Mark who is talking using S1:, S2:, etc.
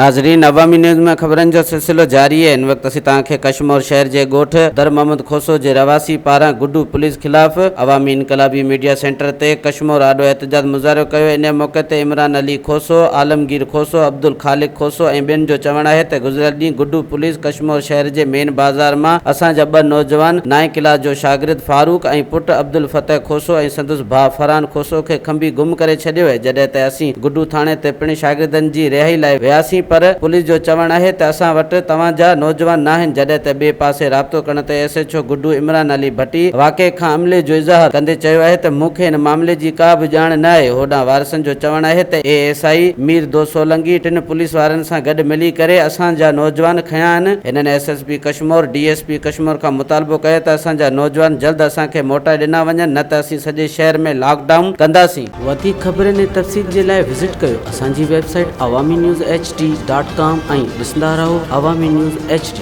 S1: ناظرين عوامي نيوز ۾ خبرن جو سلسلو جاري آهي هن وقت اسين توهان کي ڪشمور شهر جي ڳوٺ در محمد کوسو جي رهواسي پاران گڊو پوليس خلاف عوامي انقلابي ميڊيا سينٽر تي ڪشمور آڏو احتجاج مظاهرو ڪيو انهي موقعي تي عمران علي کوسو، عالمگير کوسو، عبدالخالق کوسو ۽ ٻين جو چوڻ آهي ته گذريل ڏينهن گڊو پوليس ڪشمور شهر جي مين بازار مان اسان جا ٻه نوجوان نائين ڪلاس جو شاگرد فاروق ۽ پٽ عبدالفتح کوسو ۽ سندس ڀاء فرحان کوسو کي کنڀي گم ڪري ڇڏيو اهي جڏهن ته اسين گڊو ٿاڻي تي پڻ شاگردن جي رهائي لاء وياسين پر پوليس جو چوڻ آهي ته اسان وٽ توهان جا نوجوان ناهن جڏهن ته ٻئي پاسي رابطو ڪرڻ تي S H O Guddu Imran Ali Bhatti واقعي کان عملي جو اظهار ڪندي چيو آهي ته مون کي ان معاملي جي ڪا به ڄاڻ نه آهي هوڏانهن وارثن جو چوڻ آهي ته اي ايس I Mir دو سولنگي ٽن پوليس وارن سان گڏ ملي ڪري اسان جا نوجوان کنيا آهن هنن S S P Kashmore D S P Kashmore کان مطالبو ڪيو ته اسان جا نوجوان جلد اسان کي موٽائي ڏنا وڃن نه ته اسين سڄي شهر ۾ لاڪ ڊائون ڪنداسين. وڌيڪ خبرن ۽ تفصيل جي لاء وزٽ ڪيو اسان جي website Awami news H D dot com ۽ ڏسندا رهو عوامي نيوز ايڇ ڊي.